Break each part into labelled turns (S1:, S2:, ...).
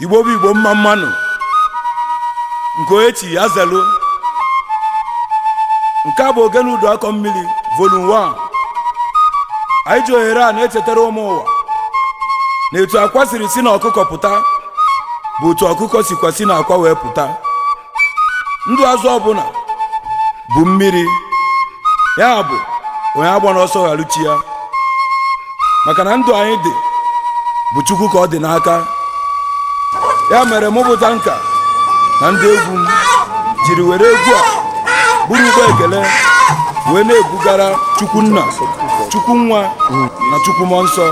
S1: Igbo bụ Igbo, mma mmanụ nke onye chi ya zelu. Nke a bụ Ogene Udu Akọ Mmiri Volume 1. Anyị ji ohere a na-echetara ụmụ ụwa na etu akwa siri si na ọkụkọ pụta bụ otu ọkụkọ sikwa si na akwa wee pụta. Ndụ azụ ọbụla bụ mmiri, ya bụ onye agba n'ọsọ gharuchi ya, maka na ndụ anyị dị bụ Chukwu ka ọ dị n'aka. Ya mere mụ bụ Tanka na ndị egwu m jiri were egwu a bụrụ ụgbọ ekele wee na-ebugara Chukwu Nna, Chukwu Nwa na Chukwu Mmụọ Nsọ,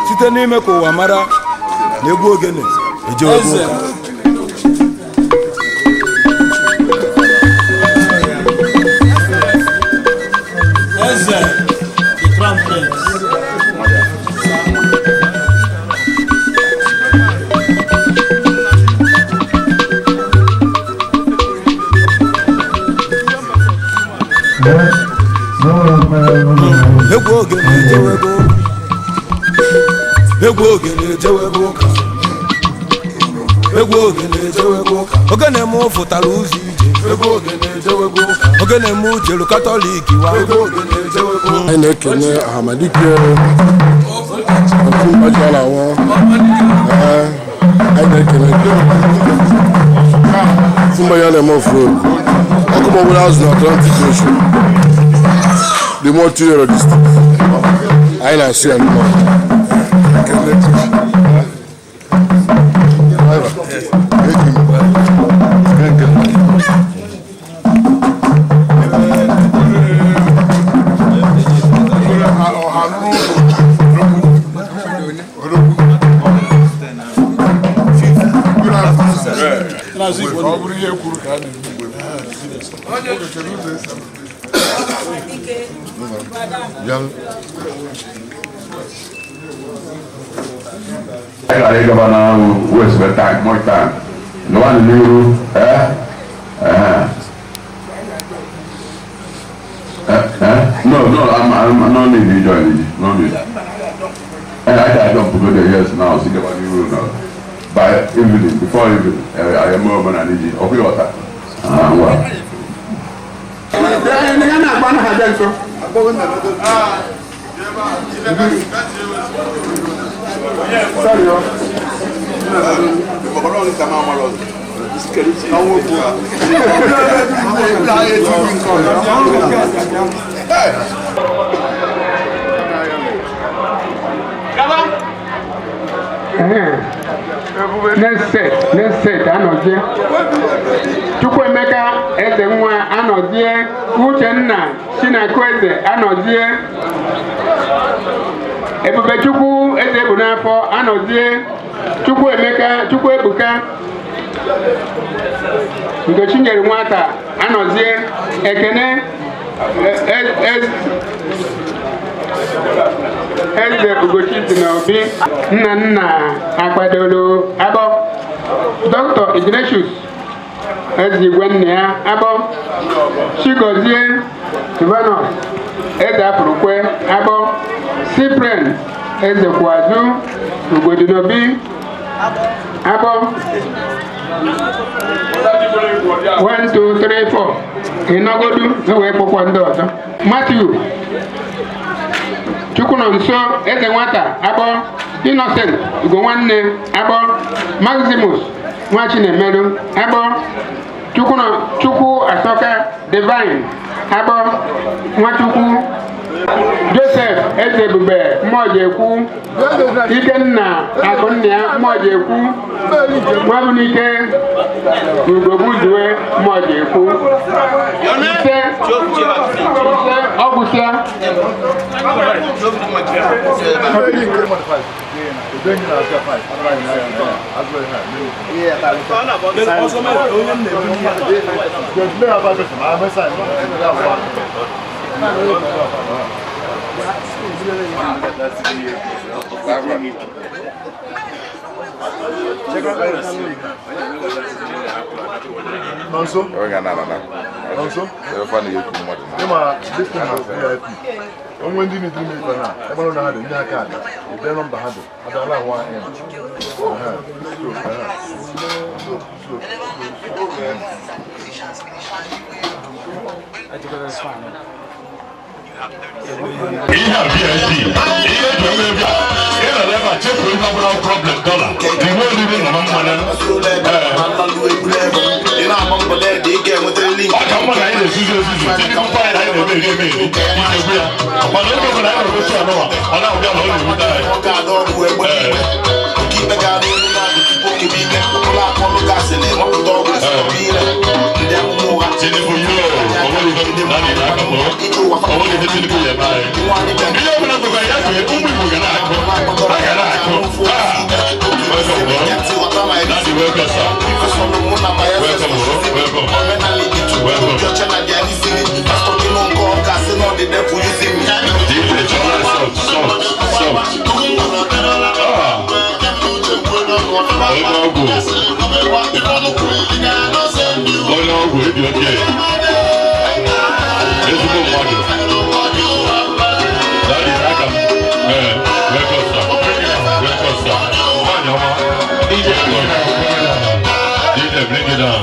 S1: site n'ime ka ụwa mara na egwu ogene ejewego ụka.
S2: Eze, the crown prince.
S1: Egwu ogene ejewego ụka. Egwu ogene ejewego ụka. Egwu ogene ejewego ụka. Ogene m fụtara ụzọ ije. Egwu ogene ejewego ụka. Ogene m jelu Katọlik wa. Egwu ogene ejewego ụka.
S3: Anyị na-ekene Ahamadike Otumbajialawo. Ee, anyị na-ekene Otumbaji na-eme off-road ọkụ gbagburu azụ na Atlantic Ocean, the multi district. Anyị na-asị ya nnọọ. Ekele. Driver, eji m. Nke. Ọ bụrụ ihe kwuru ka a na-eme mgbe bịa.
S4: Anyị ghara ịgaba na waste time, more time. Nọwanụ n'iru. Eh eh eh, no, I'm no need to join you, no need. Eh, I can jump go there. Yes, now see, gaba n'iru now. By evening, before evening, I am more than iji ọkụ ịghọta. Ah, ngwa.
S5: Ya na-agba anaghị abịa nso. Sorry, oh. Next set, next set, anọzie. Chukwuemeka Eze nwa anọzie, Uchenna Chinakụ Eze anọzie, Ebubechukwu Eze bụ n'afọ anọzie, Chukwuemeka Chukwuebuka Nkechinyere nwata anọzie, Ekene Eze Ugochi dị n'obi, nna nna akwadoro abọ, Dr. Ignatius Ezigwe nna ya abọ, Chigozie Silvanus Eze Afurukwe abọ, Cyprian Eze Kwuazu Ugodinobi abọ. 1 2 3 4, ịnọgodu wee kpọkwa ndị ọzọ. Matthew Chukwunonso Eze nwata abọ, Innocent Ugo nwanne abọ, Maximus nwa Chinemelu abọ, Chukwu Asọka Divine abọ, Nwachukwu Joseph Eze Ebube Mmọjekwu, Ikenna Akụnna Mmọjekwu, Nwabunike Ugogbuzue Mmọjekwu. Ise ise, ọgwụsịa.
S3: Nonso? Nonso? Ịma dịka na VIP, onwe ndị na-ediri m ife na ebe na ha dị ndị aka ada, ebe nọmba ha dị, adala nwa ya.
S4: Ihe a VIP, ihe eji eme bịa, ị nọ ebe a chefuo ihe ọbụla problem dọla, iwe oriri na mmanya. Ọ ka mma na anyị na-ezuzu ezuzu, tinye anyị na anyị na-eme eri eme eri, ichegbu ya. Mana oge ọbụla anyị na-egosi anụwa, ọ na-abịa na ọ na-ewute anyị. Tinubu yoo, ọ nwere ihe Tinubu ya eme anyị. Ihe ọbụla bụkwa ya fee, ụmụ Igbo ga na-akụ, ha ga na-akụ. Welcome, bro. Daddy, welcome, sir. Welcome, bro. Welcome. Welcome. DJ, Chola, soft, soft, soft. Ah. Onye ọgwụ. Onye ọgwụ, ịdị oke. Ezigbo mmadụ. Daddy, aka m. Welcome, sir. Welcome, sir. Nwaanyị ọma. DJ, bring it down.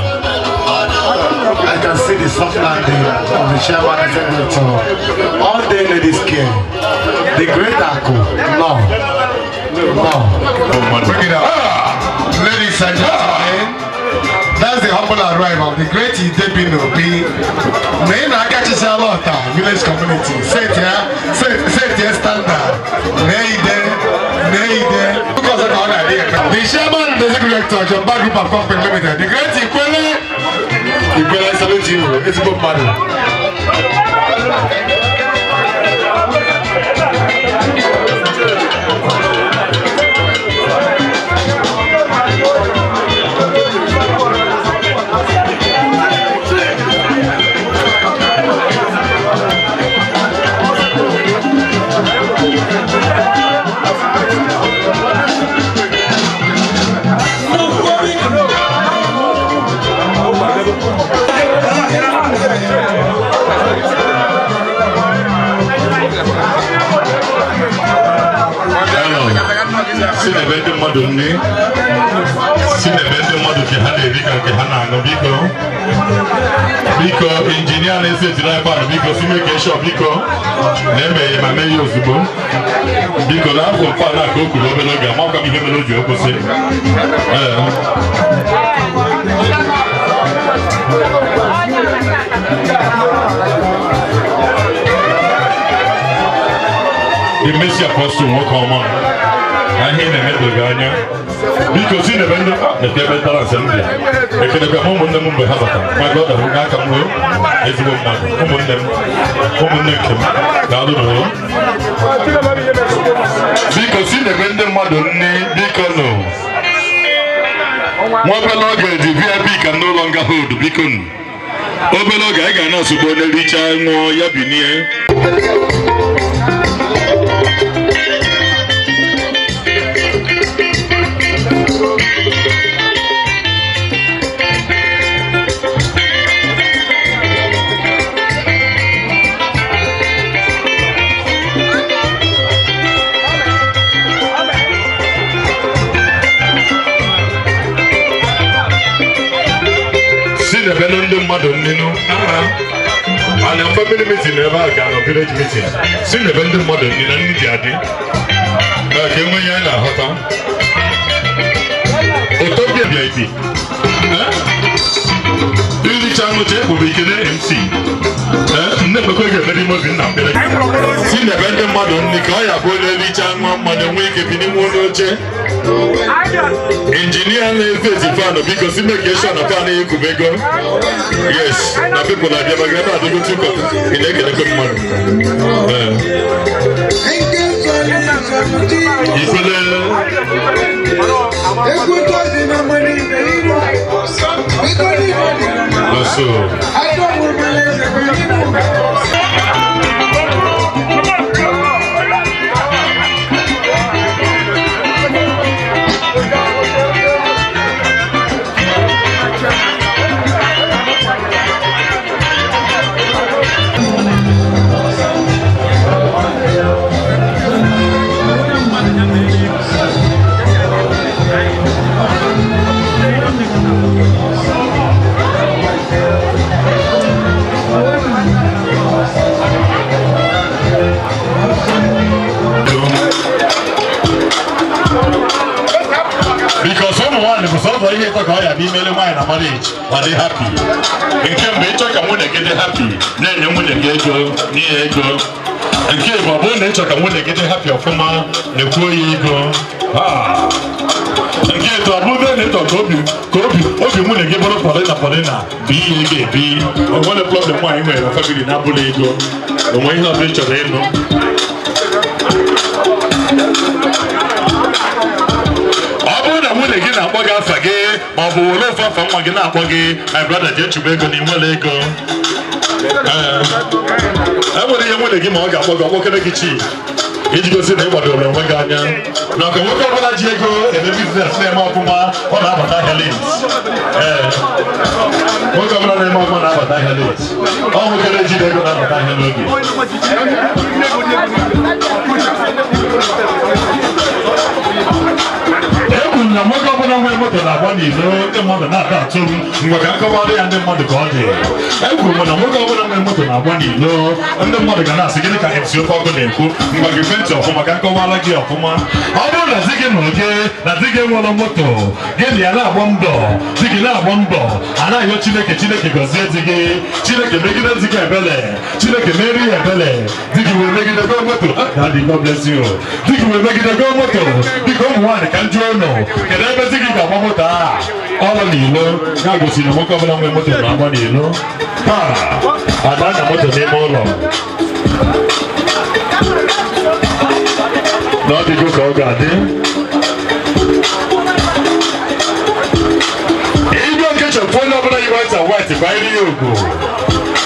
S6: I can see the soft landing of the chairman and secretary. All day ladies care. The great Aku. No. No.
S7: Bring it up. Ladies and gentlemen, that's the humble arrival of the great Idebino B. May Akachishalota village community. Set here, set here standard. Neide, Neide. The chairman and the executive director, John Bag Group of Company Limited, the great Ikwele. Ikwele, I salute you. It's a good man.
S4: Si n'ebe ndị mmadụ nne, si n'ebe ndị mmadụ nke ha na-eri ka nke ha na-aṅụ, biko. Biko, injinia na-ese ejiri ebe biko, si mee ka ịshọ biko, na-emeghe ma mee ya ozugbo. Biko, na-afọ mkpa na ka o kwuru obere oge, amakwa m ihe mere o ji kwụsị. The Messi Apostle nwoke ọma. Ihe na-emedoghị anya. Biko si n'ebe ndị ebe ntara m bịa. Ekelekwa m ụmụnne m mgbe ha batara. My brother, hụ n'aka m hụ ezigbo mmadụ. Ụmụnne m, ụmụnne nke m, daalụ n'ụlọ. Biko si n'ebe ndị mmadụ nne, biko nụ. Nwa obere oge dị VIP ka n'ụlọ nga hold, biko nụ. Obere oge anyị ga na-asụgbo onye richaa ṅụọ ya binie. N'ebe ndị mmadụ nnenu ana family meeting ebe a ga nọ village meeting si n'ebe ndị mmadụ nni na nni dị adị ka enwe ihe anyị na-aghọta. Utopia VIP iricha ṅụcha ekpuru ikele MC nne mekwe ga-eme n'ime obi nna mbere si n'ebe ndị mmadụ nni ka ọ ya bụ onye richa ṅụọ mmadụ nwee ike bi n'ime ụlọ oche. Injinia na-efe ezi fanụ biko si make sure na fanụ ya ekubego. Yes, na people na-abịa maka ebe adịgo tukọ ị na-ekelekwe mmadụ. Ikwele Naso.
S8: ga-abịa imere nwaanyị na marriage ọ dị happy. Nke mbụ, ịchọ ka nwunye gị dị happy, na-enye nwunye gị ego, nye ya ego. Nke bụ, ọ bụrụ na ịchọ ka nwunye gị dị happy ọfụma, na-ekwuo ya ego. Nke ịtọ, ọ bụrụ na ịchọ ka obi ka obi obi nwunye gị bụrụ pọlina pọlina, bụ ihe ị ga-ebi. Onwere problem nwaanyị nwere na family na-abụrụ ego. Onwe ihe ọbụla ị chọrọ ịnụ. Ọ bụrụ na nwunye gị na-akpọ gị afa gị, ma ọ bụ were ofe afa nwa gị na-akpọ gị, my brother, jee chụba ego na ị nwere ego. Ee, e nwere ihe nwunye gị ma ọ ga-akpọ gị, ọkpọkere gị chi iji gosi na ị gbadoro onwe gị anya na ọka. Nwoke ọbụla ji ego eme business na-eme ọfụma, ọ na-abata ahịa late. Ee, nwoke ọbụla na-eme ọfụma na-abata ahịa late. Ọ nwoke na-ejide ego na-abata ahịa n'oge. Ekwuru na nwoke ọbụla nwere moto na-agba n'ilo, ndị mmadụ na-ata atụ m ngwa ka nkọwara ya ndị mmadụ ka ọ dị. Ekwuru m na nwoke ọbụla nwere moto na-agba n'ilo, ndị mmadụ ga na-asị, "Gịnị ka MC Ofe Ọkụ na-ekwu?" Ngwa gị ntị ọfụma ka nkọwara gị ọfụma. Ọ bụrụ na di gị nụrụ gị na di gị nwere moto gị na ya na-agba mbọ, di gị na-agba mbọ, a na-ayọ Chineke, Chineke gọzie di gị, Chineke megide di gị ebele, Chineke meri ya ebele, di gị wee megide goo moto. Daddy, God bless you. Di gị wee megide goo moto. Biko, ụmụ nwaanyị, ka m jụọ ụnụ, kedu ebe di gị ga-agba moto a? Ọlọ n'ilo. Ya gosiri na nwoke ọbụla nwere moto na-agba n'ilo. Taa ada na moto n'ime ụlọ na ọ dịgo ka ọ ga-adị. Igwe nkechapụ onye ọbụla yi white and white, kwanyere ya ugwu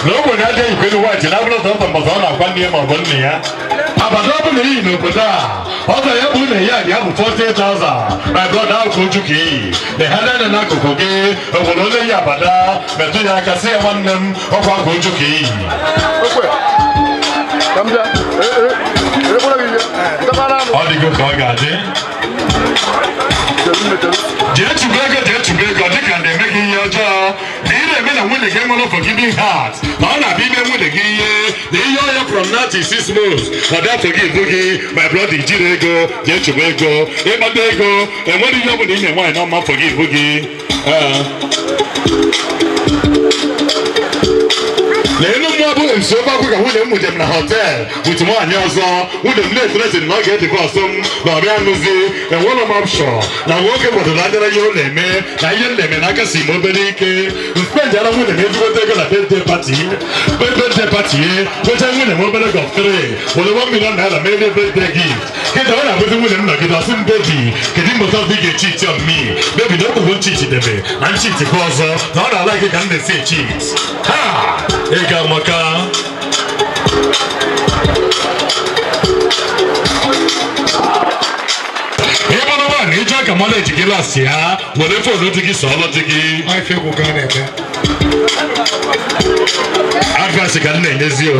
S8: na ogbenye adịghị eyikwelu white na abụrụ sọsọ mbọsọ ọ na-agwa nne ya ma ọ bụ nne ya. Abada ọbụla iyi n'obodo a, ọ zara ya bụ na ya ya bụ 40,000. My brother, ahụ ka uju ka iyi na ha na n'akụkụ gị obodo onye yi abada, metụ ya aka, sị ya, "Nwanne m, ọkwa ka uju ka iyi." Ọ dịgo ka ọ ga-adị. Jee chụba ego, jee chụba ego. Dịka na-eme gị ihe ọjọọ na ị na-eme na nwunye gị nwere forgiving heart, na ọ na-abịa ime nwunye gị ihe na ihe ọya from now to 6 months, ọ dị forgive gị. My brother, ijiri ego, jee chụba ego. Ịkpata ego, enwere ihe ọ bụla ime nwaanyị na ọma forgive gị. Ee. N'elu mmụọ bụ nsogbu akwụ ka nwunye m nwujem na hotel with nwaanyị ọzọ. Nwunye m na-ethreaten na ọ ga-edivorce m na ọ bịa nụzi. Enwere m option na nwoke gbadoro anya na ihe ọ na-eme na ihe m na-eme n'aka si m obere ike spendara nwunye m ezigbote ego na birthday party, birthday party kwecha nwunye m obere Golf 3, were 1 million naira mere birthday gift. Kịta ọ na-abụzi nwunye m nọgide, ọsị m, "Baby, kedu mbọsị ọzọ ị ga-echeat on me?" Baby, na okwugbo ncheat debe na ncheat kwa ọzọ na ọ na-ala gị ka m na-esi echeat ha. Ị ga-amaka. Ị bụrụ nwaanyị, ịchọ ka marriage gị last, ya were phone di gị sọọlụ di gị.
S7: Ife egwu ka a na-eme.
S8: Advice ka m na-enyezi o.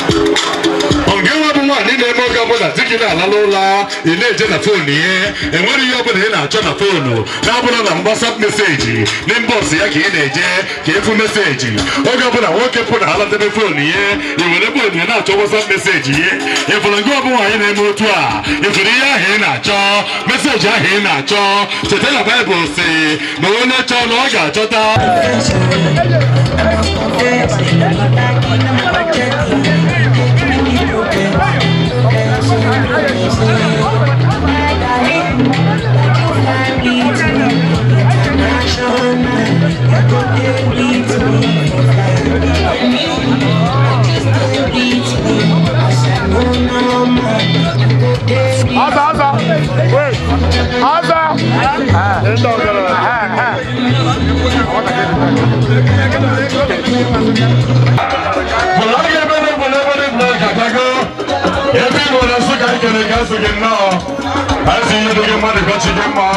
S8: Nke nwa bụ nwaanyị na-eme, oge ọbụla di gị na-alala ụla, ị na-eje na phone ihe. Enwere ihe ọbụla ị na-achọ na phone na-abụrụ na WhatsApp message n'inbox ya ka ị na-eje ka ịfụ message. Oge ọbụla nwoke pụ na alatebe phone ihe, ị were phone ya na-achọ WhatsApp message ihe. Ịfụrụ nke ọbụ nwaanyị na-eme otu a, ịfụrụ ihe ahụ ị na-achọ, message ahụ ị na-achọ. Cheta na Baịbụl si na onye chọọ na ọ ga-achọta.
S9: Confess, I'm back in my pocket. Giving me problems, my darling, would you fly with me international? You go there with me, me, just stay with me. I said no, no, no, you go there with
S5: Ọzọ, ọzọ. Wait. Ọzọ. Ndị ọzọ.
S8: Bụrụ ebe ebe ebe ebe ebe ga-agago ebe ị nwere nsị ka anyị kere ka asị gị nnọọ, asị ihe dị gị mmadụ gọchi gị mma.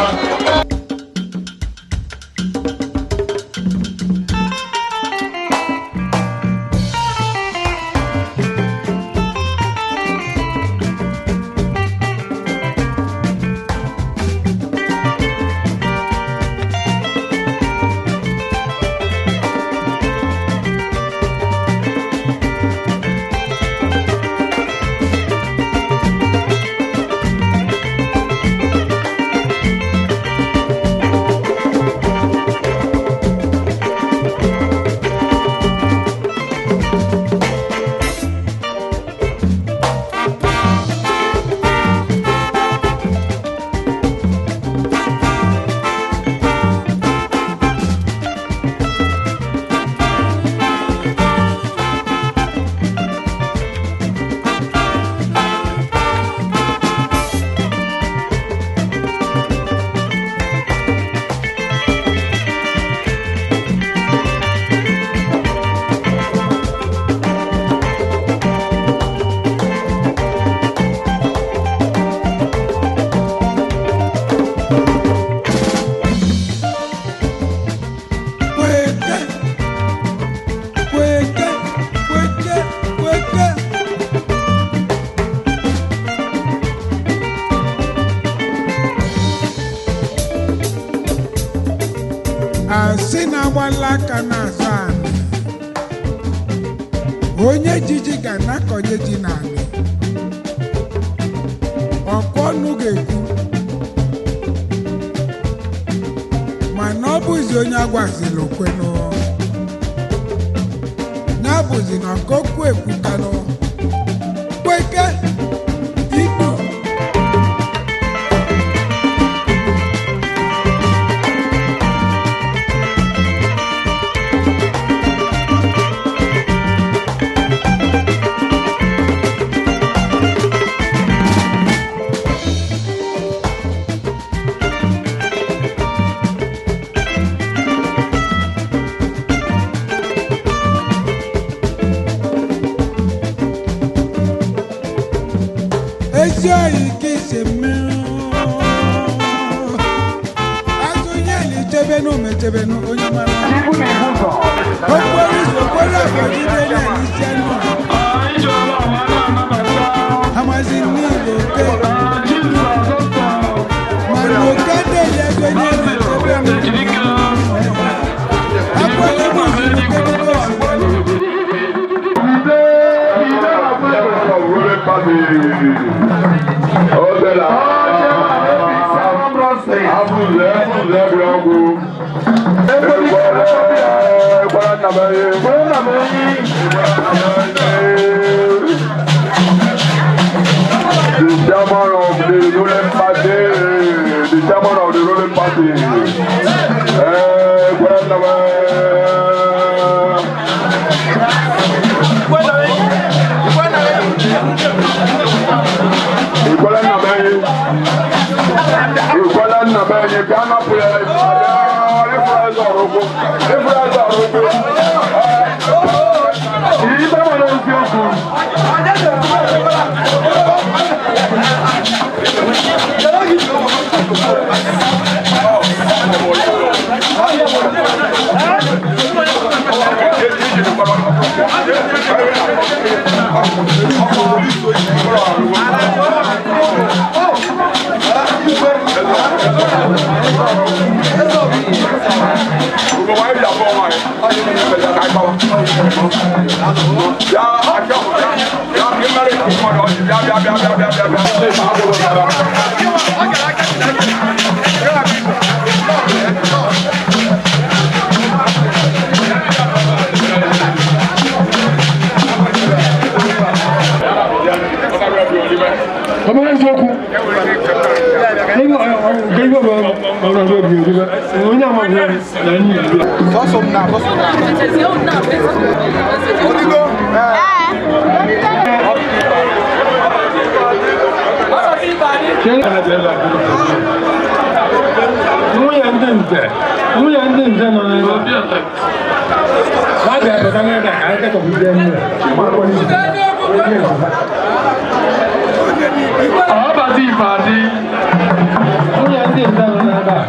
S5: na-agbala aka na-azọ anị. Onye jiji ga na-akọnye ji n'anị. Ọkụ ọnụ ga-ekwu mana ọ bụzi onye agwazila okwenụ, ya bụzi na ọkokwu ekwukanụ kweke ikpu. Ezi oyi ka isi mmiri azụ onye na-echebenu mechebenu onye mara okporo ụzọ okporo abọgide na-elisi anụ amazi n'igbo oke mana oke deli ezi onye na-echebenu akwanye m ozugbo kedu ozugbo.
S4: The chairman of the ruling party, the chairman of the ruling party, Ikwala nna be anyị ka a napụ ya ịfụrụ eze ọrụkwụ ịfụrụ eze ọrụkwụ. Ibe nwere eziokwu.
S10: Ọmọ eziokwu onye amaghị na ndị Igbo. Nwunye ndị nze, nwunye ndị nze nọ n'ebe a. Ha ga-apụta n'ebe a ka anyị kekọpụta nne. Ọbàdì ìbàdí. Nwunye ndị nze nọ n'ebe a.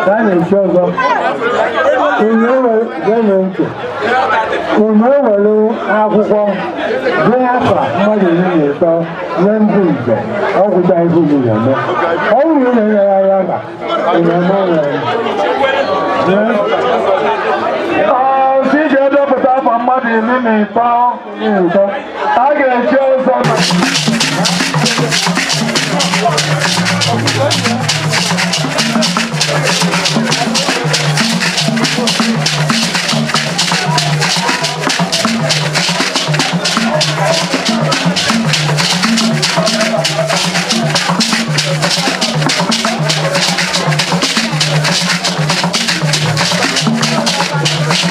S10: Ka a na-echi ọzọ, unu ewere akwụkwọ dee afa mmadụ 13 nye ndị nze ọgwụcha ibu unu ga-eme. Ọ bụrụ na unu enyeghị afa, unu eme ya.
S7: Ọsị ga-edepụta afọ mmadụ 13 a ga-echi ọzọ.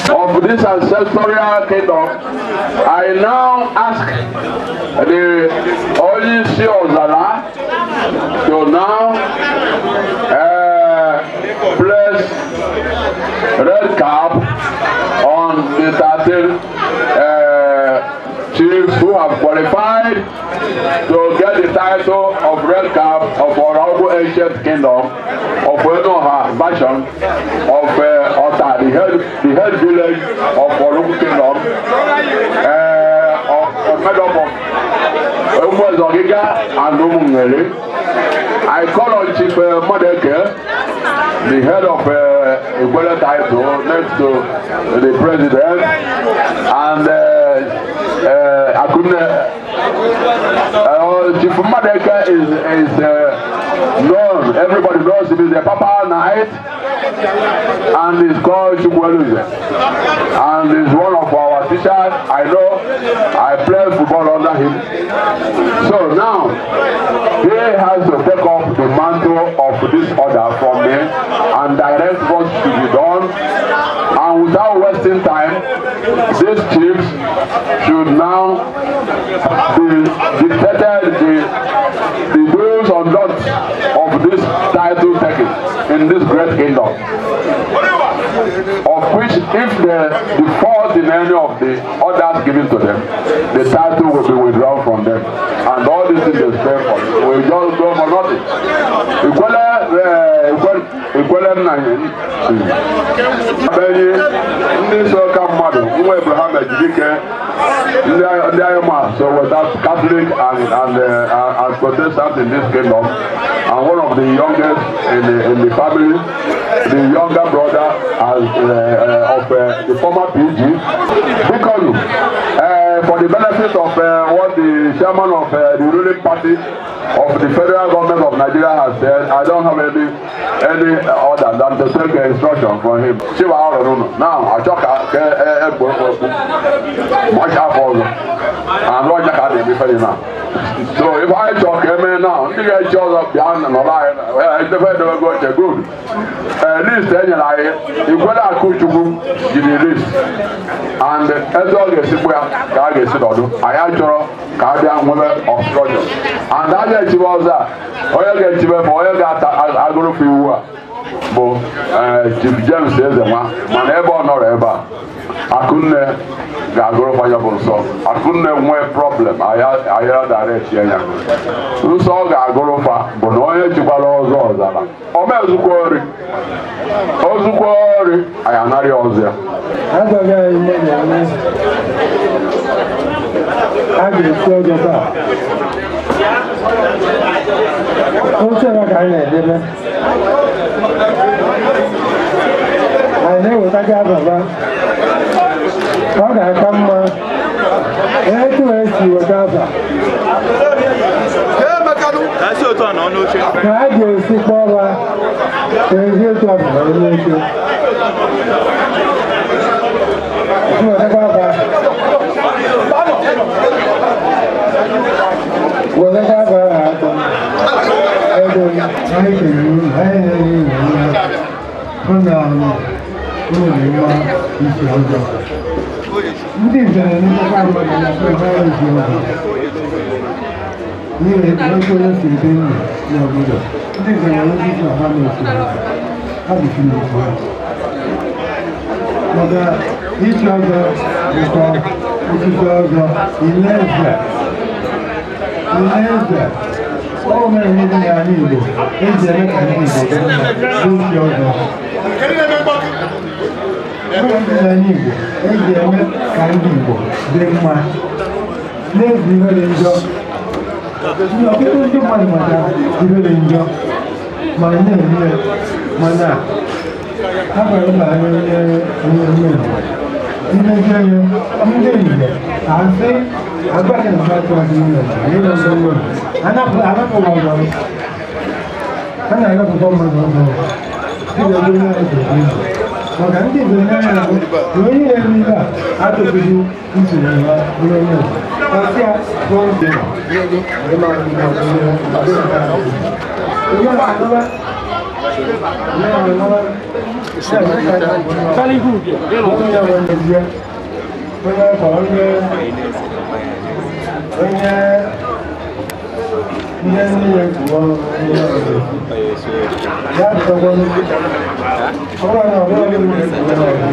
S4: Of this ancestral kingdom, I now ask the Onyeisi Ozala to now place red cap on the 13 chiefs who have qualified to get the title of red cap of Oraukwu Ancient Kingdom, of Enoha version, of Ota, the head village of Oraukwu Kingdom, of made up of Umuezogiga and Umungere. I call on Chief Madeke, the head of Ikwere title next to the president, and Akunne, Chief Madeke is known, everybody knows him, he's a Papa Knight, and he's called Chukwueluze. And he's one of our teachers. I know, I play football under him. So now, he has to take up the mantle of this order from me and direct what should be done. And without wasting time, these chiefs should now be dictated the do's and don'ts of this title taking in this great kingdom, of which if they default in any of the orders given to them, the title will be withdrawn from them. And all these things they spend for will just go for nothing. Ikwele Ikwele nna ya abenyi ndị so ka mmadụ nwa Abraham Ejidike ndị anyị ma so weta Catholic and Protestant in this kingdom, and one of the youngest in the family, the younger brother as, of the former PG. Bikonu, for the benefit of what the chairman of the ruling party of the federal government of Nigeria has said, I don't have any other than to take instruction from him. Chiba Arụrụ now, achọ ka egbo okwu mọcha afọ ọzọ and ọnya ka a na-emefe ya now. So if anyị chọrọ ka emee now, ndị ga-echi ọzọ bịa nọrọ anyị edebe edebego oche good. List e nyere anyị, Ikwere Akụchukwu jiri list and ebe ọ ga-esikwa ya ka a ga-esi nọdụ. Anyị achọrọ ka a bịa nwebe obstruction and a ga-echibe ọzọ a onye ga-echibe ma onye ga-agụrụfe iwu a bụ Chief James Ezenwa, mana ebe ọ nọrọ ebe a, Akụnne ga-agụrụ fanya bụ nsọ. Akụnne nwee problem ahịa direct ya nsọ ọ ga-agụrụ fa bụ na onye jikwara ọzọ ọzara omezukwa ori ozukwa ori anyị anarị ọzọ ya.
S10: Agwaghị anyị mmadụ ole a ga-esi ọjọọ taa. Oche ebe ka anyị na-edebe. Anyị na-ewetaghị ababa. Ọ ga-aka mma etu esi weta aba ka a ga-esi kpọrọ ezi etu ababa n'oche. Wetakwa aba. Wetakwa aba ahụ atọ. Ego anyị kere unu, anyị na-enye unu hụ na unu dị mma isi ọjọọ. Ndị nze na-elekọta mmadụ na ebe isi ọjọọ. N'ihi otu onye si ebi ndụ n'obodo, ndị nze na-enweta isi ọha na-esi ọjọọ. Ha bụchi n'okwu ha. Maka ichi ọjọọ bụkwa osisi ọjọọ, ile eze. Ile eze. Ọ mere ndị dị n'ala Igbo eji eme ka ndị Igbo dị mma bụ ichi ọjọọ. Ọ mere ndị n'ala Igbo eji eme ka ndị Igbo dị mma n'ezi ihe dị njọ. Ọtụtụ ndị mmadụ maka ihe dị njọ ma na-eme ya, mana ha gwara mba anya onye onye onye imezie ya ndị Igbo asị agbaghị na mmadụ adịghị n'ime ọzọ nwere anapụghị ọzọ a na-anapụkwa mmadụ ọzọ dịka ebe onye ahụ si ebi ndụ. Maka ndị Igbo n'anya bụ na onye na-eme ihe a atụpụghị usoro ya bụrụ onye ọzọ. Ọsị ya bụ ntị onye na-anaba onye na-anaba onye nwe onye afọ onye onye ndị nne ya kwuo ọrụ onye ọzọ ya pụtakwa ọ bụrụ na ọ bụrụ na nwunye kwuo ọrụ.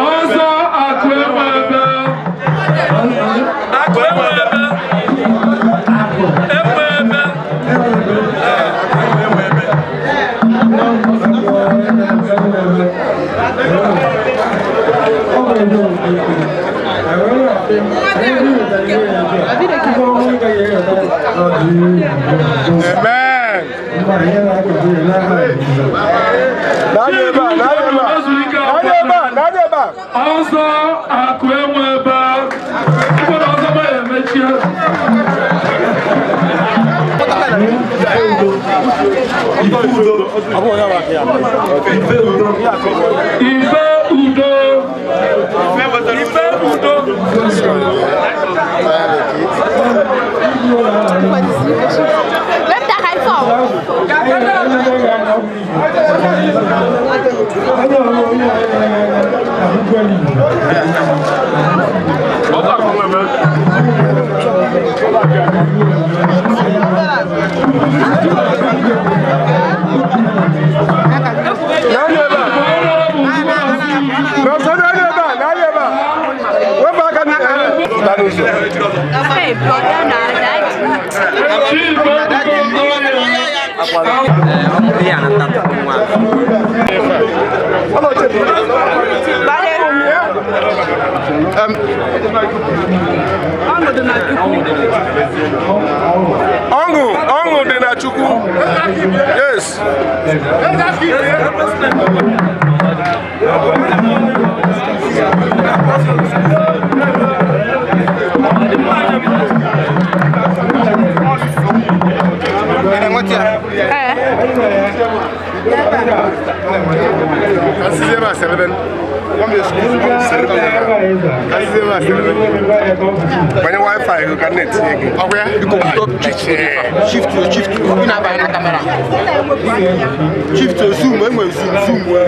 S8: Ọzọ akụ enwe ebe. Akụ enwe ebe. Enwe ebe. Enwe ebe.
S7: Amen.
S8: Ọzọ akụ enwe ebe. Mkpụrụ ọzọ ma ya emechie. Ife udo. Ife udo.
S9: Hey, brother, now
S7: Ọṅụ ọṅụ dị na Chukwu. Yes. Banye wifi ka net nye gị.
S11: Shift to shift to ị na-abanye na kamera. Shift to zoom, enwe zoom zoom wee.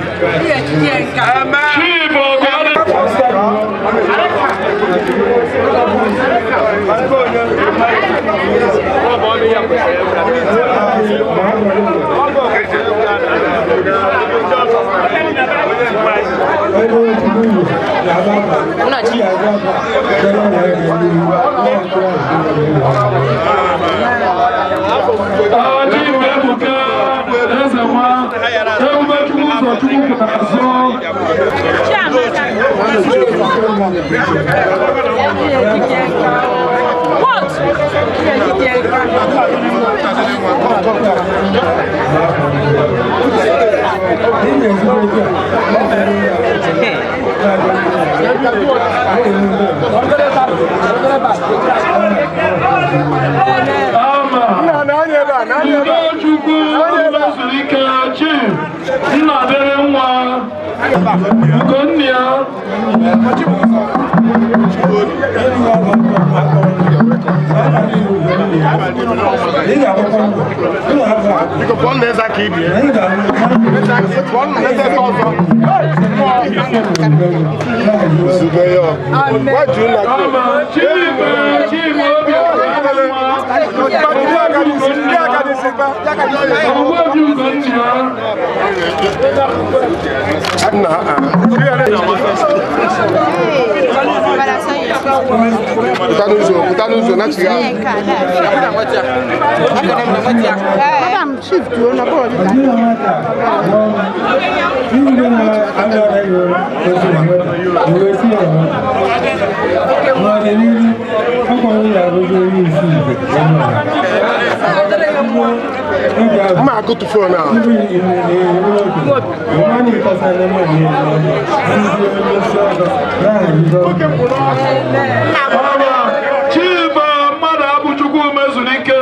S8: Udochukwu zuru ike chief Nnadere nwa Ugonnia.
S7: Biko pụọ na eze aka ibie. Pụọ na eze aka ọzọ. Zube ya. Gwa juu na
S8: Ama chief chief obi
S7: Pụta n'ụzọ, pụta n'ụzọ, na-achịgha.
S12: Madam, shift to na bọọlụ.
S7: Mma akụtu fon ahụ.
S8: Chief mmadụ abụchukwu mezuru ike.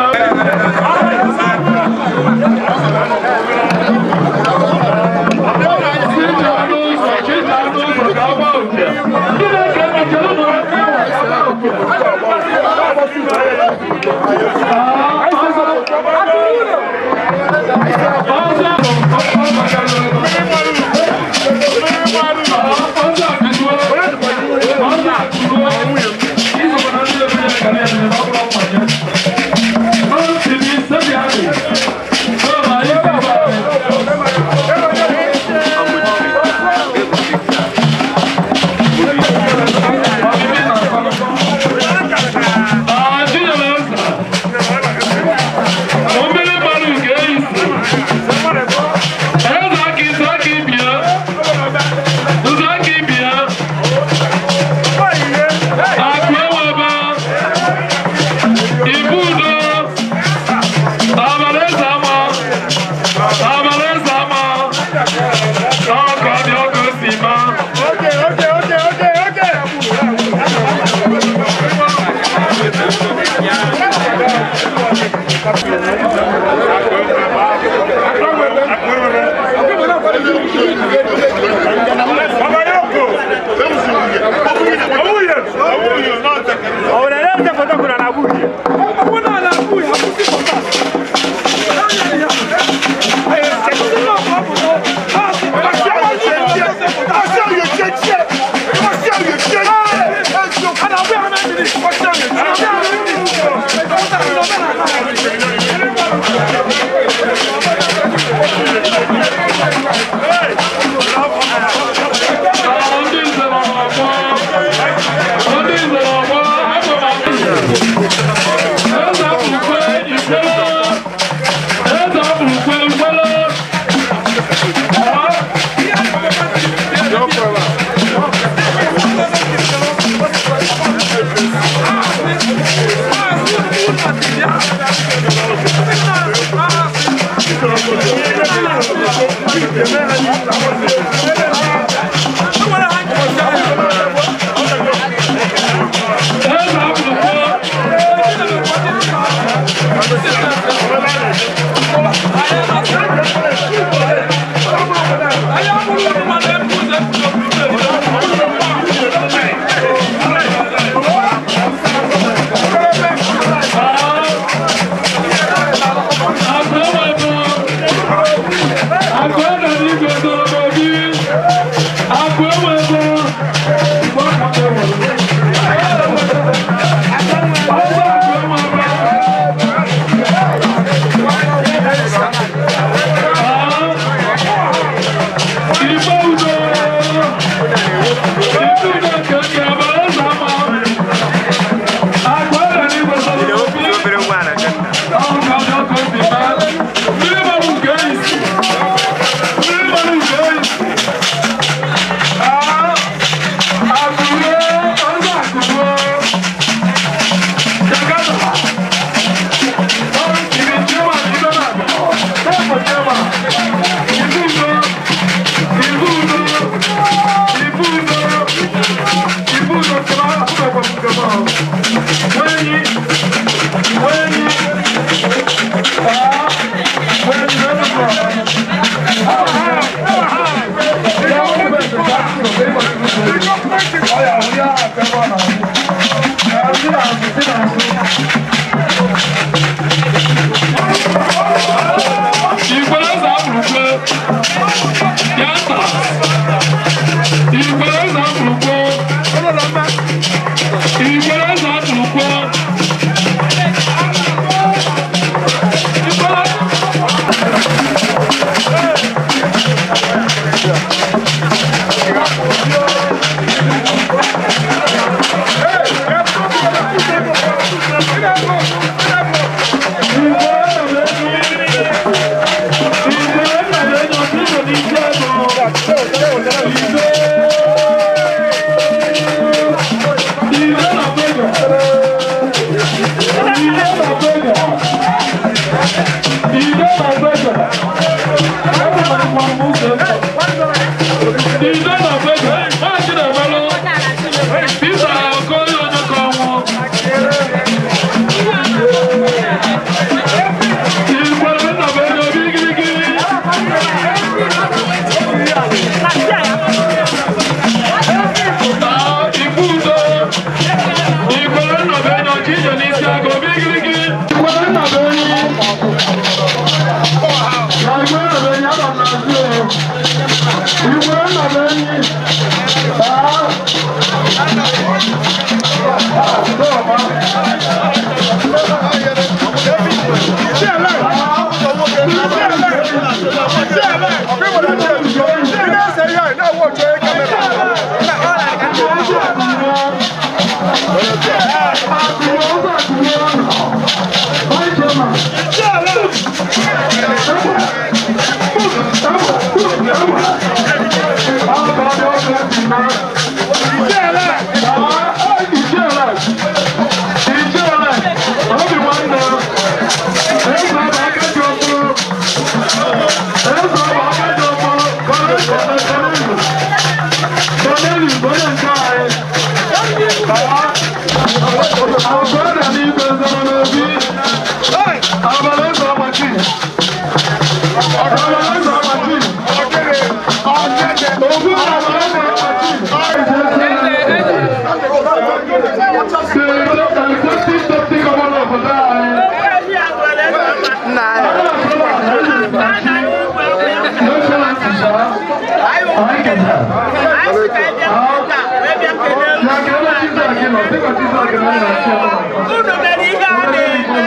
S9: Unu mere ihe a na-eme.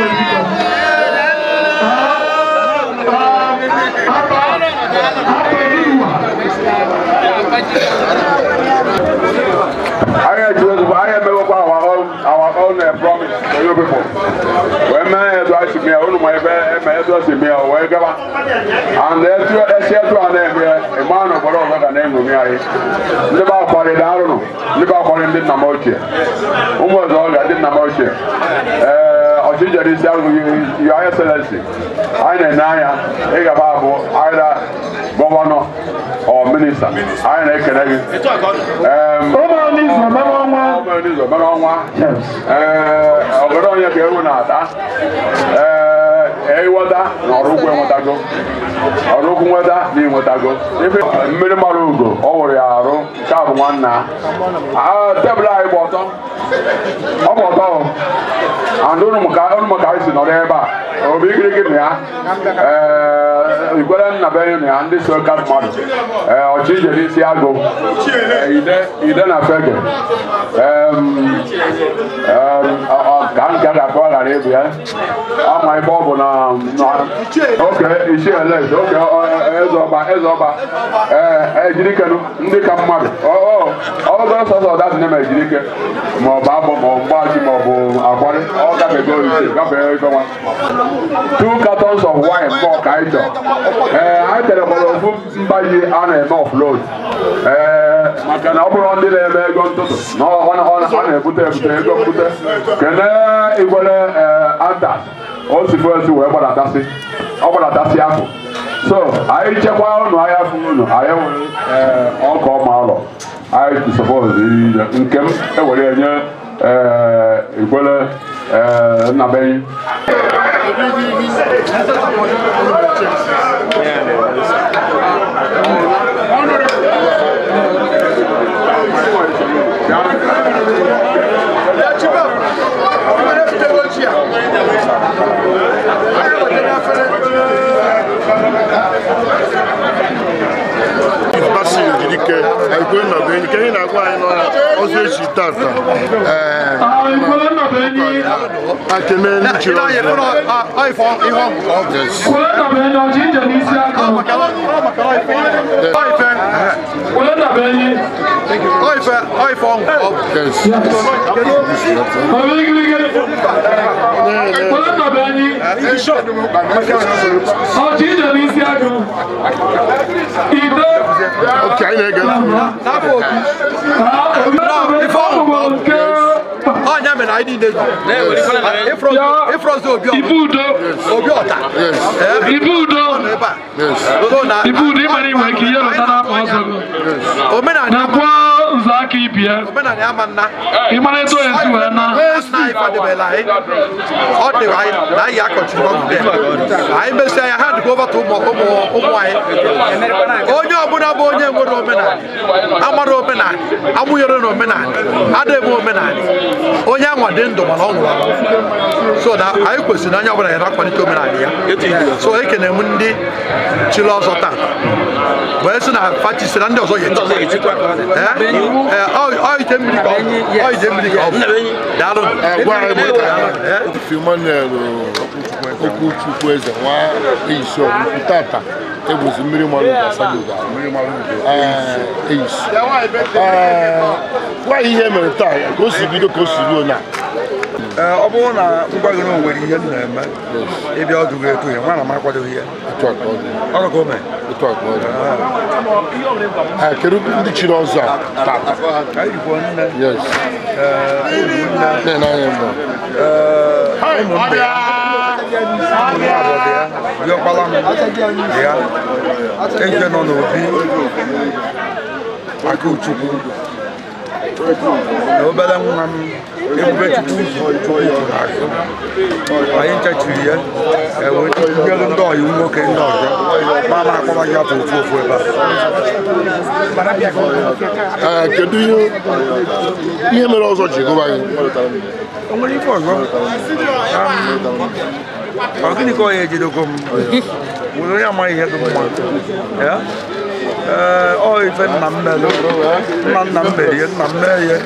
S4: Anyị ejidezikwa anyị emewekwa our own promise to you people. Wee mee etu anyị si mee, unu ma ebe eme etu esi mee, wee gaba. And etu esi etu a na-eme, ịma na obodo ọzọ ga na-eṅomi anyị. Ndị be akwari daalụnụ, ndị be akwari, ndị nna m ochie, ụmụ ọzọ ga ndị nna m ochie. Ee, ọchịchị isi agụghị. Your Excellency, anyị na-ene anya ịgaba abụ either governor or minister. Anyị na-ekele gị. Mere ọnwa. Ee, obodo onye ka ewu na-ata. Ee, ịghọta na ọrụ ugbo enwetago, ọrụ ugwu nweta na ịnwetago ife mmiri mara ugo ọ wụrụ ya arụ. Nke a bụ nwanna. Tebụl anyị gba ọtọ, ọ gba ọtọ o. And unu ka anyị si nọrọ ebe a, obi igirigi na ya. Ee, ikwere nna be na ya, ndị so ka mmadụ. Ee, ọchị ije n'isi agụ. Ee, ide ide na fege. Ka nke a ga-akpọ ghara ịbụ ya ama ebe ọ bụ na oke isi elect oke eze ọba, eze ọba. Ee, ejirikenu ndị ka mmadụ ọ bụrụ sọsọ dat na ejirike, ma ọ bụ agbọ, ma ọ bụ mgbaji, ma ọ bụ akwarị, ọ gafego ise, gafee ife nwa. Two cartons of wine mọ ka anyị chọrọ. Ee, anyị terekwara ofu mba ji a na-eme offload. Ee, maka na ọ bụrụ ndị na-eme ego ntụtụ na ọ na-ebute ebute ego mbute. Kene igwere. Ee, anta o si esi wee gbadatasị, ọ gbadatasị afọ. So anyị chekwaa unu ahịa fụ unu, anyị nwere ee ọkọ ọma ụlọ anyị suppose nke m ewere enye. Ee, ikwere. Ee, nnabenyi.
S3: Basil Ojidike, Ekwe Nnabuenyi, ka ihe na-agwa anyị n'ọra ọzọ echi tata. Ee, akene ndị chiri ọzọ. Yes. Yes.
S13: Ọchịchị n'isi agụ. Ide.
S3: Okay, anyị na-ege ntị.
S11: Ọnya mere anyị niile ịfrọzi obi
S13: Ibu udo.
S11: Obi ọta.
S13: Ibu udo. Ibu udo ịmara inwe ike ihe lọta n'afọ ọzọ gị. Nakwa nzọ aka ibi ya.
S11: Omenala ama nna.
S13: Ịmara etu onye si wee na.
S11: Nna anyị fadebere anyị, ọ dị anyị na anyị akọchiri ọgwụ anyị mesịa ya, hand over to ụmụ ụmụ ụmụ anyị. Onye ọbụla bụ onye nwere omenala, amara omenala, amụnyere na omenala, ada eme omenala, onye anwa dị ndụ mana ọ nwụrụ anwụ. So na anyị kwesịrị na onye ọbụla ya na-akwalite omenala ya. So ekene m ndị chiri ọzọ taa wee sị na fachi na ndị ọzọ ya echikwa. Ee, ee, ọ ite mmiri ka ọ bụ, ọ ite mmiri ka ọ bụ. Daalụ.
S3: Gwa anyị bụ Emmanuel Okwuchukwu eze nwa eyisi ọgwụkwu tata egbuzi mmiri mmanụ ga-asagodo eyisi. Ee, gwa anyị ihe mere taa, ka o si bido, ka o si ruo na.
S14: Ee, ọ bụrụ na ngwa gị na o nwere ihe m na-eme ịbịa ọdụ gị etu ya nwa na m akwadoghị ya.
S3: Otu a ka ọ dị.
S14: Ọrụ ka o mee.
S3: Otu a ka ọ dị. Ee, kedu ndị chiri ọzọ a tata?
S14: Anyị jikwa nne.
S3: Yes.
S14: Ee, anyị jikwa nne.
S3: Na-ene anya mbụ.
S14: Ee, ụmụnne ya, ụmụnne abụọ dị ya, diọkpala m dị ya, eze nọ n'obi Akụchukwu na obere nwa m Ebube Chukwu ụzọ akụ. Anyị nchechiri ya ewee tinyere ndị ọyị nwoke ndị ọzọ ma ma akpọrọ ya bụ ofu ofu ebe a.
S3: Ee, kedu ihe mere ọzọ ji gụba gị?
S14: O nwere ife ọzọ? Ọ gịnị ka ọ ya ejidego m nwere onye amaghị ihe dị mma ya? Ee, ọ ife nna m mere, nna nna m mere ihe, nna m mee ihe.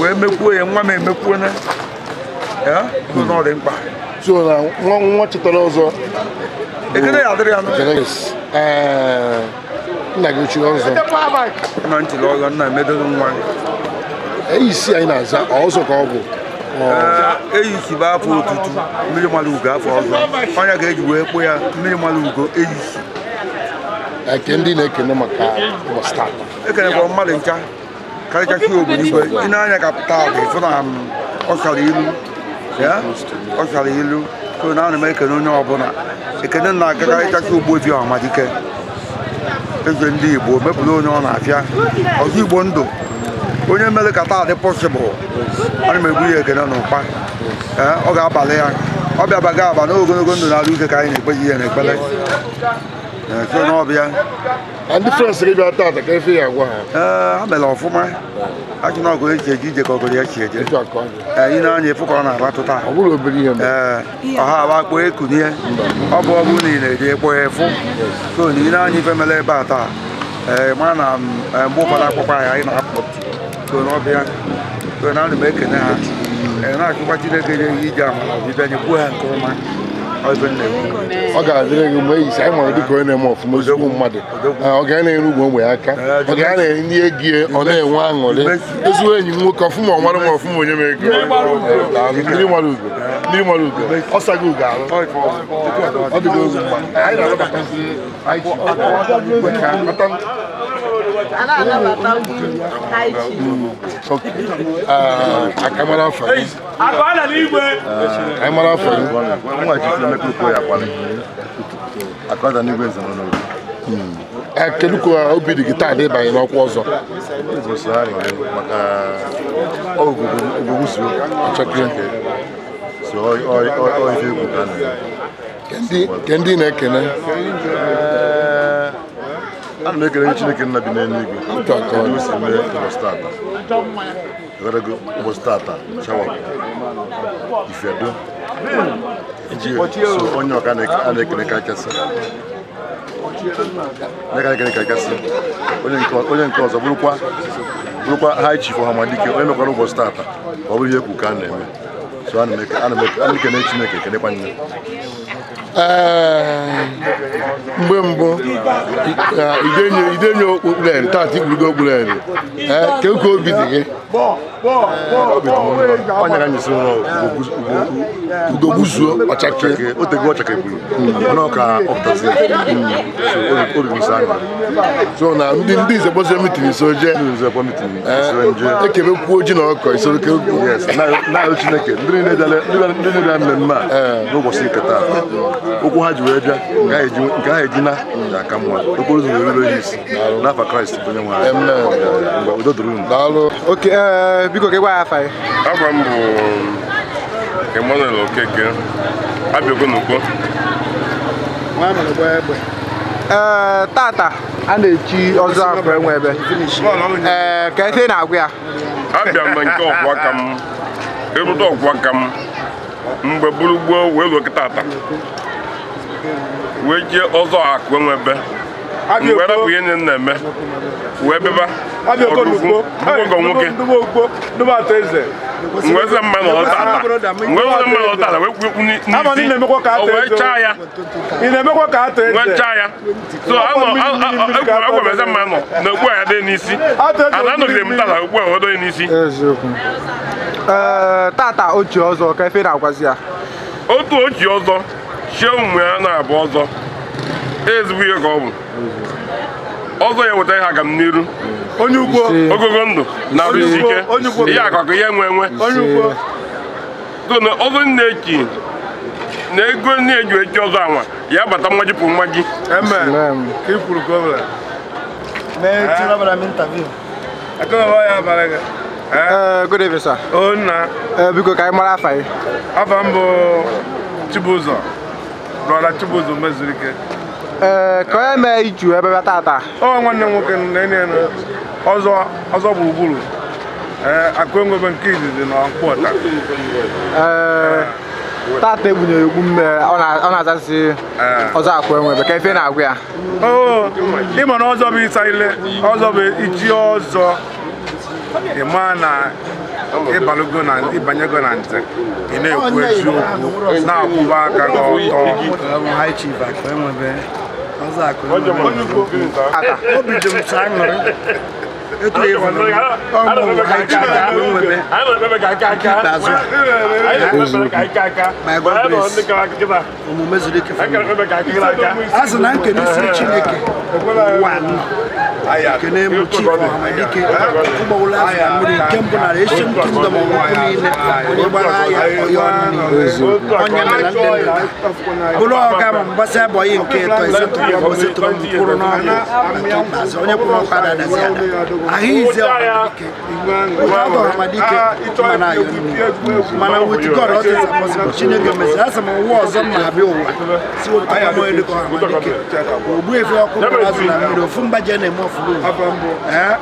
S14: Wee mekwuo ya, nwa m emekwuo na ya na ọ dị mkpa.
S3: So na nwa nwa chetara ọzọ.
S14: Ekele ya adịrị ya nụ.
S3: Nna gị ochiri ọzọ?
S14: Nna nchiri ọzọ, nna emedodo nwa.
S3: Isi anyị na-aza ọzọ ka ọ bụ.
S14: Eyisi bụ afọ otutu mmiri mara ugo, afọ ọzọ ọnya ga-eji wee kpụ ya mmiri mara ugo eyisi.
S3: Eke ndị na-ekene maka ụbọchị tata.
S14: Ekenekwa mmadụ ncha karịchasị obodo igwe ị na-anya ka taa bụ ịfụ na ọ sara ilu ya, ọ sara ilu. So na ana m ekene onye ọbụla, ekene na-agakarịchasị Ogbuefi Ọhamadike, eze ndị Igbo, mepụrụ onye ọ na-afịa ọzọ Igbo ndụ, onye mere ka taa dị possible. Ana m egbu ya ekene n'ụkpa. Ọ ga-abalị ya, ọ bịabaga aba n'ogologo ndụ na-arụ ike ka anyị na-ekpeji ya n'ekpere. So n'ọbịa
S3: ndị frens gị bịa tata ka efe ya agwa ha.
S14: Ee, ha mere ọfụma. Achị na ọgụ echi eje ije ka ọgụrụ ya chi eje. Ee, ị na-anya efu ka ọ na-aratụ taa.
S3: Ọ bụrụ obere ihe.
S14: Ee, ọha agba kpọọ ekunie. Ọ bụ ọbụ na ị na-eje kpọọ efu. So na ị na-anya ife mere ebe a taa. Ee, ma na mgbe ụfọdụ akwụkwọ anyị anyị na-apụ. So n'ọbịa, so na ana m ekene ha. Ee, na-achụkwa Chineke nye ije amara ọbịbịa nyekwuo ha nke ọma.
S3: Ọ ga-adịrị gị mgbe eyisi anyị mara dịka onye na-eme ọfụma, ezigbo mmadụ. Ọ ga na-eru ugwu ogbe aka, ọ ga na-enye ndị ego, ọ na-enwe aṅụrị. Ezigbo enyi m nwoke, ọfụma ọ mara m ọfụma, onye m ego. Mmiri mara ugo, mmiri mara ugo, ọ saghị ugo arụ. Ọ dịgo ozu mma. Anyị na-anabatazi aka mara afọ gị. Anyị mara afọ gị. Kedu ka obi dị gị taa n'ịbanye n'ọkwa ọzọ? Ke ndị na-ekene?
S15: Ana m ekele Chineke nna bi n'eluigwe kedu o si mee ụbọchị tata. Ụbọchị tata chawapụ ifedo iji so onye ọka a na-ekele kachasị onye nke ọzọ bụrụkwa High Chief Ọhamadike, onye mekwara ụbọchị tata ka ọ bụrụ ihe ekwu ka a na-eme. So ana m ekele Chineke, ekelekwa nne.
S3: Mgbe mbụ idenye okpukpere, tata ikpurugo okpukpere, ka obi dị gị? Ugo gbuzuo ọchake.
S15: Otego ọchake gburu mana ọ ka ọ pụtazi obi m sọ.
S3: So na ndị nze kpọzie mitin so jee ekebekwuo ji na ọkọ isoro ke.
S15: Na-arịọ Chineke ndị niile bịara mmemme a n'ụbọchị nke taa, okwu ha ji wee bịa nke ha eji na ga-aka mma, okporo ụzọ ga-erube ha isi n'afa Kraịst bụ onye nwe anyị. Udo dịrị unu.
S16: Biko ka ị gwa ya afa gị.
S17: Afa m bụ Emmanuel Okeke, abịago n'Ukpo.
S16: Ee, tata a na-echi ọzọ afọ enwe ebe. Ee, ka efe na-agwa ya.
S17: Abịa m na nke ọgwụ aka m, erute ọgwụ aka m mgbe buru gboo wee ruo kịta ata wee jie ọzọ akụ enwe ebe mgbe rapụ ihe nne na-eme wee bịaba ọdụgwu ọgọ nwoke mgbe eze mma nọ tata mgbe eze mma nọ tata wee kwuo n'isi o wee chaa ya wee chaa ya. So agwa m eze mma nọ na okpu a ya dị n'isi ana anọgide m tata okpu a wee donye n'isi.
S16: Tata ochi ọzọ ka efe na-agwazi ya.
S17: Otu ochi ọzọ chie ụmụ ya na-abụ ọzọ ezigbo ihe ka ọ bụ ọzọ ya weta ihe aga m n'iru ogogo ndụ na arụ isi ike ihe akụkụ ihe nwe nwe. So na ọzọ na-echi na ego na-eji echi ọzọ anwa ya bata mmaji pụ mmaji.
S16: Good evening, sir.
S18: Nna.
S16: Biko ka anyị mara afa gị.
S18: Afa m bụ Chibụzọ, Brọda Chibụzọ Mezurike.
S16: Ee, ka onye mee iju ebe bịa tata.
S18: Ọ nwanne m nwoke na-enye ọzọ ọzọ gburugburu. Ee, akụ enwebe nke izizi na mkpọta.
S16: Ee, tata egbunyere egbu mme ọ na-azasị ọzọ akụ enwebe ka ife na-agwa ya.
S18: Oo, ịma na ọzọ bụ ịsa ile, ọzọ bụ ichi ọzọ. Ịma na Ịbalugo na ịbanyego na nze, ị na-ekwu eziokwu, na-akwụba aka gị ọtọ.
S19: High Chief Akụ Enwebe, ọzọ Akụ Enwebe. Obi dị m sọ aṅụrị etu ịhụrụ ọmụ High Chief Akụ Enwebe nke ikpeazụ a. By God grace, omume zuru ike for me. A sị na nkene si Chineke ụwa nọ kene m Chief Ọhamadike ụgbọwụla azụ na mmiri nke mbụ nara Asian Kingdom ọgwụkwụ niile, onye gbara ya ọya ọnụ niile, onye mere ndị ndụ bụrụ ọga ma mgbasa bọyị nke ịtọ esetụrụ ọbụ setụrụ m kwụrụ n'ọnụ na nke ikpeazụ, onye kwụrụ ọkụ adadazi ada ahụ ize Ọhamadike ụfọdụ Ọhamadike mana ayọ nnu mana with God all things are possible. Chineke mesịrị asị m ụwa ọzọ m na-abịa ụwa si wepụtakwa m onye dịka Ọhamadike, ogbuefi ọkụ mkpụrụ azụ na mmiri ofu mba ji na-eme ọfụrụ. Ee,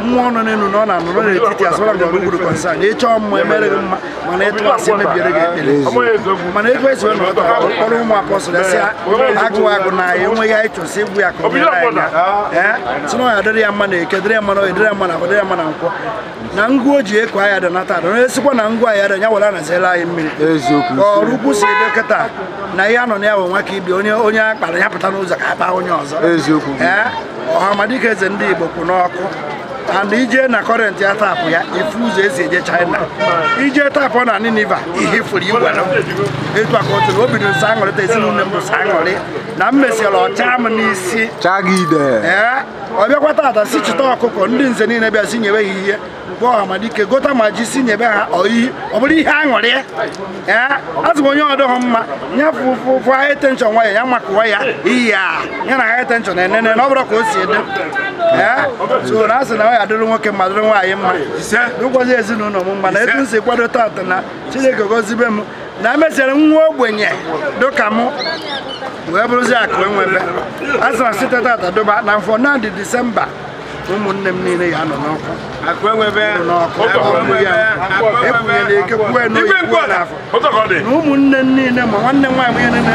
S19: mmụọ nọ n'elu na ọ na-anọrọ n'etiti asọrọ gị ọrụ kọnsan ịchọọ mma emere gị mma, mana ịtụ asị emebiere gị ekpere, mana etu esi wee nọrọ kpọrọ ụmụ apọstụl ya sị agụ agụ na anyị enweghị anyị chọsị egwu ya ka o nyere anyị aka. Ee, sị na ọ ya dịrị ya mma na eke, dịrị ya mma na oye, dịrị ya mma na afọ, dịrị ya mma na nkwọ, na ngụ o ji eko anyị adanata ada onye sikwa na ngụ anyị ada ya were anaziela anyị mmiri. Ọrụ ukwu si dị kịta na ihe anọ na ya bụ nwa ka ibi onye onye a kpara ya pụta n'ụzọ ka akpa onye ọzọ. Ee, Ọhamadike eze ndị Igbo kwụ n'ọkụ and ije na current ya tapụ ya ifu ụzọ esi eje China, ije tapụ na Niniva ihe furu igwe etu a ka ọ tụrụ obi dị nsọ aṅụrịta ezinụlọ m bụ sọ aṅụrị na m mesịrị ọcha m n'isi. Ee, ọ bịakwa tata si chịta ọkụkọ ndị nze niile bịa si nyewe ha ihe mgbe Ọhamadike gota ma ji si nyebe ha oyi ọ bụrụ ihe aṅụrị. Ee, azụ m onye ọdụghị mma ya fụfụ high tension nwayọ ya makụwa ya iyi ya ya na high tension enene na ọ bụrụ ka o si dị. Ee, so na asị na ọ ya dịrị nwoke mma, dịrị nwaanyị mma, dịkwazi ezinụlọ m mma, na etu m si kwado tata na Chineke gozibe m na emesịrị nwa ogbenye dịka mụ wee bụrụzi Akụ Enwebe. A sị na site tata doba na mfọ na dị Disemba ụmụnne m niile ya nọ n'ọkụ n'ọkụ ekwunyere eke kwue n'oyi kwue n'afọ na ụmụnne m niile ma nwanne m nwaanyị niile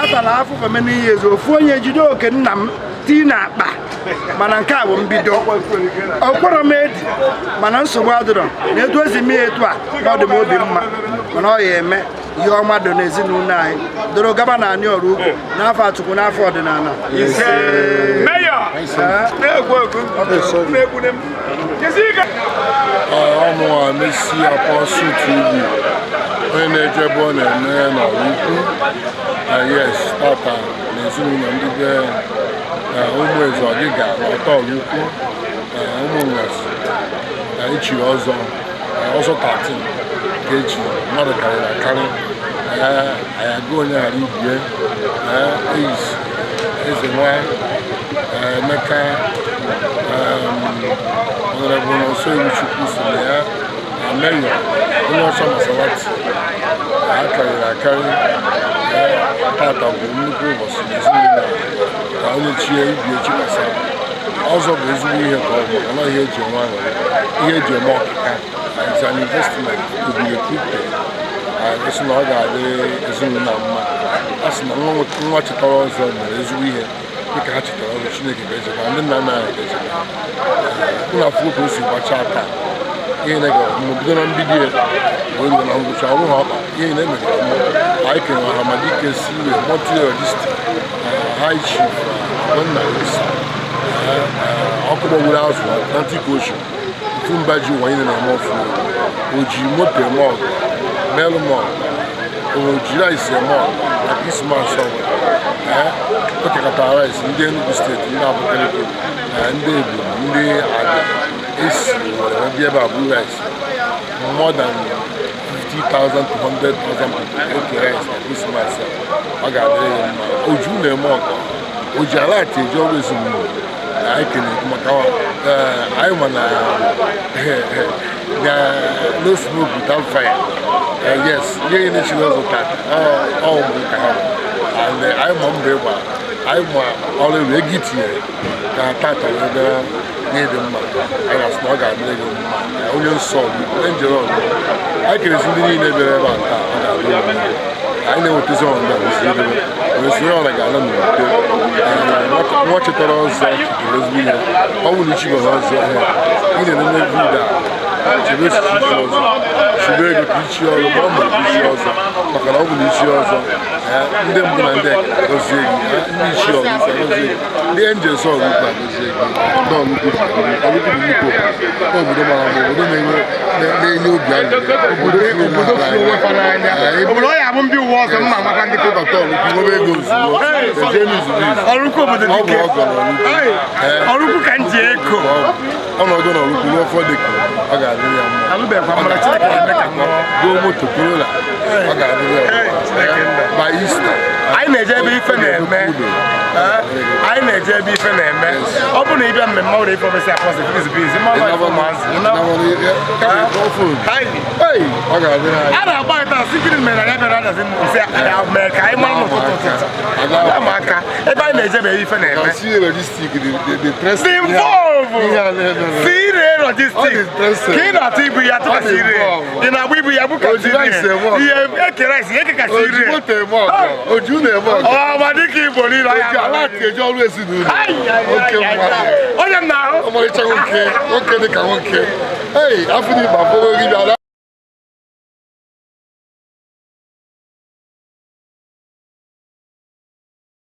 S19: atala afụfe m n'ihe ezu ofu onye jide oke nna m tii na akpa, mana nke a bụ mbido ọkwọrọ m edi, mana nsogbu adịrọ na etu esi mee etu a na ọ dị m obi mma, mana ọ ya eme ihe ọma dị n'ezinụlọ anyị doro gaba na anị ọrụ ugwu n'afọ Achukwu n'afọ ọdịnala.
S3: Ọmụnwa Messi Apostle TV, onye na-eje ebe ọ na-eme n'ọrụ ukwu na yes tata na ezinụlọ ndị be ụmụ eze ọdịga na ọtọ ọrụ ukwu na ụmụ ngasị na ichi ọzọ ọzọ 13 ka echi mmadụ karịrị akarị anyị agụ onye ghara ibie eis eze nwa Emeka Honorable Nonso Iwuchukwu so na ya na Mayor onye ọcha Maserati ha karịrị akarị. Tata bụ nnukwu ụbọchị n'ezinụlọ ka onye chie ibi echi gbasara ọzọ bụ ezigbo ihe ka ọ bụ maka na ihe eji enwe aṅụrị, ihe eji eme ọkịka. It's an investment to be recruited. Esi na ọ ga-adị ezinụlọ mma. A sị na nwa chetara ọzọ mere ezigbo ihe dịka ha chetara ọzọ, Chineke ga-echeta ndị nna nna anyị ga-echeta. Ụlọ akwụkwọ ka o si gbachaa taa ihe na-egara bido na mbido ya wee ruo na ngwụcha ọrụ ha ọkpa ihe na-emere mma. Anyị kenyere Ọhamadike si iwe multi logistic high chief nna Isa ọkụ gbagburu azụ Atlantic Ocean mba ji ụwa niile na-eme ọfụ o ji moto eme ọgụ melụ m ọgụ o ji rice eme ọgụ na Krismas ọbụla. Ee, o kekọtara rice ndị Enugu steeti, ndị Abakaliki, ndị Ebonyi, ndị Abịa esi were bịa ebe a bụ rice more than 50,000 to 100,000 people oke rice na Krismas a ọ ga-adịrị ya mma. Oju na-eme ọgụ o ji alati eji ọrụ ezinụlọ anyị kelere maka anyị ma na no smoke without fire. Yes, ihe na-echiri ọzọ tata ọ bụ ka ha and anyị ma mbọ ịgba anyị ma ọrụ elu ego itinyere ka tata wee bịa n'ịdị mma. Anyị na-asị na ọ ga-adịrị gị mma onye nsọ onye njere ọrụ anyị kelezi ndị niile bịara ebe a taa ọ ga-adị mma. Anyị na-ewetezi ọrụ ndị a kwesịrị idebe onye sonye ọra ga-ala n'udo. Nwa chetara ọzọ chetara ezigbo ihe ọ bụrụ na ichibeghị ọzọ ihe ị na-enene vidio a Chebe echiche ichi ọzọ, chebe ego ka ichi ọrụ, ma ọ bụ ka ichi ọzọ, maka na ọ bụ na ichi ọzọ, ndị mbụ na ndị agọzie gị, ndị ichi ọrụ ukwu agọzie gị, ndị angels ọrụ ukwu agọzie gị. Ndị ọrụ ukwu ọrụ ukwu bụ nnukwu obodo, obodo mara mma, obodo na-enye obi aṅụrị, obodo
S7: obodo furu onwe fa n'anya, obodo ọ ya abụ ndị uwe ọzọ mma maka ndị
S3: ịbata ọrụ ukwu nwebe ego ozugbo, eje n'izu n'izu.
S7: Ọrụ ukwu obodo
S3: ọ bụ
S7: dike.
S3: ọgọ na ọrụ ukwu.
S7: Ọrụ ukwu ka m ji eko.
S3: Ọnọdụ na ọrụ ukwu ruo ụfọdụ ka ọ ga-adịrị ya mma.
S7: Alụbeghịkwa mara Chineke ga-eme ka m nọrọ.
S3: Goo moto Corolla, ọ ga-adịrị ya mma. By Easter.
S7: Anyị na-eje ebe ife na-eme. Anyị na-eje ebe ife na-eme. Ọ bụrụ na ị bịa mmemme ọrụ ife obesi akpọsị fiz biz ma ọ bụ ụmụazị.
S3: Ọ ga-adịrị anyị.
S7: A na-agba anyị taa sị gịnị mere na ya bịara adazi nsị ya mee ka anyị mara n'ụtụtụ ụtụtụ. Ya ma aka ebe anyị na-eje bụ ebe ife na-eme.
S3: Sie logistic dị
S7: Dị involve. Sire logistic. Ka ị na-atụ ibu ya tụkasị ire. Ị na-agba ibu ya bukasị ire. Ihe ekere isi ekekasị
S3: Oji
S7: ire.
S3: moto eme ọgọ, oji ụlọ eme ọgọ.
S7: Ọ ma dịka Igbo niile ọ ya
S3: Oji ala eji ọrụ ezinụlọ. Oke mmadụ.
S7: Onye m na-ahụ.
S3: Ọmarịcha nwoke, nwoke dị ka nwoke. Ei, afọ dị ịgba afọ gị bịara.